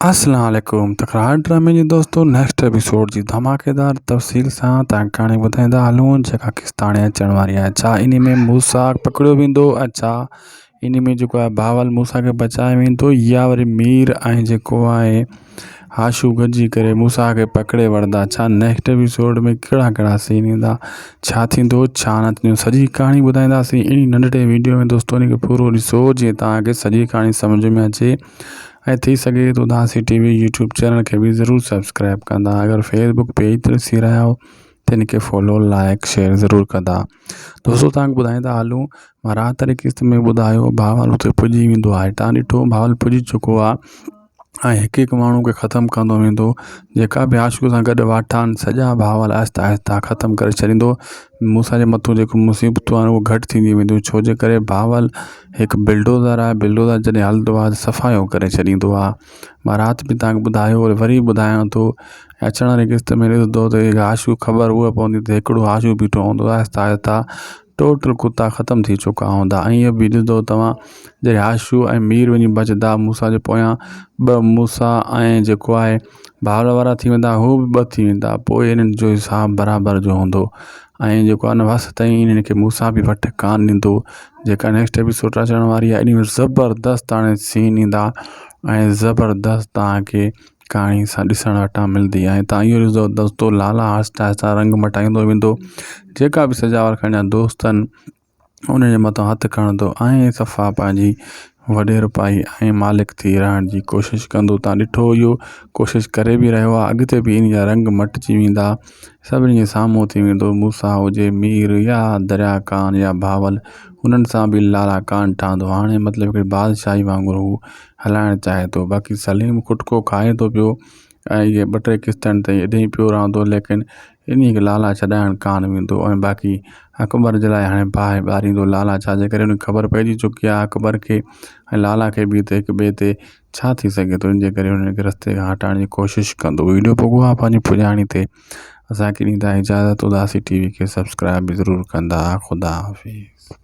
اسلام عليڪم تڪرار ڊرامي جي دوستو نيڪسٽ ايپيسوڊ جي ڌماڪيدار تفصيل سان تان ڪهاڻي ٻڌائيندا هلون جيڪا قسط هاڻي اچڻ واري آهي ڇا انهي ۾ موسيٰ پڪڙيو ويندو ۽ ڇا انهي ۾ جيڪو آهي بهاول موسيٰ کي بچائي ويندو يا وري مير ۽ جيڪو آهي هاشو گڏجي ڪري موسيٰ کي پڪڙي وٺندا ڇا نيڪسٽ ايپيسوڊ ۾ ڪهڙا ڪهڙا سين ايندا ڇا ٿيندو ڇا نه ٿيندو سڄي ڪهاڻي ٻڌائينداسين انهي ننڍڙي ويڊيو ۾ دوستو انهي کي پورو ڏسو جيئن توهان کي سڄي ڪهاڻي سمجهه ۾ اچي ۽ ٿي سگهي ٿو Udasi T V YouTube channel کي به ضرور سبسڪرائب ڪندا اگر فيس بڪ پيج تي ڏسي رهيا آهيو ته ان کي فالو لائڪ شيئر ضرور ڪندا دوستو تان کي ٻڌائيندا هلون مان رات واري قسط ۾ ٻڌايو بهاول اتي پڄي ويندو آهي تان ڏٺو بهاول پڄي چڪو آهي ۽ هڪ هڪ ماڻهو کي ختم ڪندو ويندو جيڪا به عاشق سان گڏ واٺا آهن سڄا بهاول آهستي آهستي ختم ڪري ڇڏيندو موسيٰ جي مٿو جيڪو مصيبتون آهن اهي گهٽ ٿينديون وينديون ڇو جي ڪري بهاول هڪ بلڊوزر آهي بلڊوزر جڏهن هلندو آهي ته صفايو ڪري ڇڏيندو آهي مان رات به توهان کي ٻڌايو وري ٻڌايان ٿو اچڻ واري قسط ۾ ڏسندو ته هاشو خبر اها پوندي ته هڪڙو هاشو بيٺو هوندو آهي آهستي آهستي ٽوٽل ڪتا ختم ٿي چڪا هوندا ۽ اهو به ڏسندو توهان جڏهن هاشو ۽ مير وڃي بچندا موسيٰ جي پويان ٻه موسيٰ ۽ جيڪو آهي ڀاور وارا ٿي ويندا هو به ٻه ٿي ويندا پوء انهن جو حساب برابر جو هوندو ۽ جيڪو آهي نه وس تائين انهن کي موسيٰ به وٺ ڪانه ڏيندو جيڪا نيڪسٽ ايپيسوڊ اچڻ واري آهي ان ۾ زبردست هاڻي سين ايندا ۽ زبردست توهان کي ڪهاڻي سان ڏسڻ وٽان ملندي ۽ تان اهو ڏسندو دوستو لالا آهستي آهستي رنگ مٽائيندو ويندو جيڪا به سجاول خان جا دوست آهن ان جي مٿان هٿ کڻندو ۽ صفا پنهنجي وڏيرپائي ۽ مالڪ ٿي رهڻ جي ڪوشش ڪندو تان ڏٺو اهو ڪوشش ڪري به رهيو آهي اڳتي به ان جا رنگ مٽجي ويندا سڀني جي سامهون ٿي ويندو موسيٰ هجي مير يا دريا خان يا بهاول انهن سان به لالا ڪانه ٺهندو هاڻي مطلب هڪڙي بادشاهي وانگر هو هلائڻ چاهي ٿو باقي سليم کٽڪو کائي ٿو پيو ۽ اهي ٻه ٽي قسطن تائين ايڏي ئي پيو رهندو ليڪن انهي کي لالا ڇڏائڻ ڪانه ويندو ۽ باقي اڪبر جي لاء هاڻي باهه ٻاريندو لالا ڇا جي ڪري ان کي خبر پئجي چڪي آهي اڪبر کي ۽ لالا کي به ته هڪ ٻئي تي ڇا ٿي سگهي ٿو ان جي ڪري انهن کي رستي کان هٽائڻ جي ڪوشش ڪندو ويڊيو پڳو آهي پنهنجي پڄاڻي تي اسانکي ڏيندا اجازت اداسي ٽي وي کي سبسڪرائب به ضرور ڪندا خدا حافظ.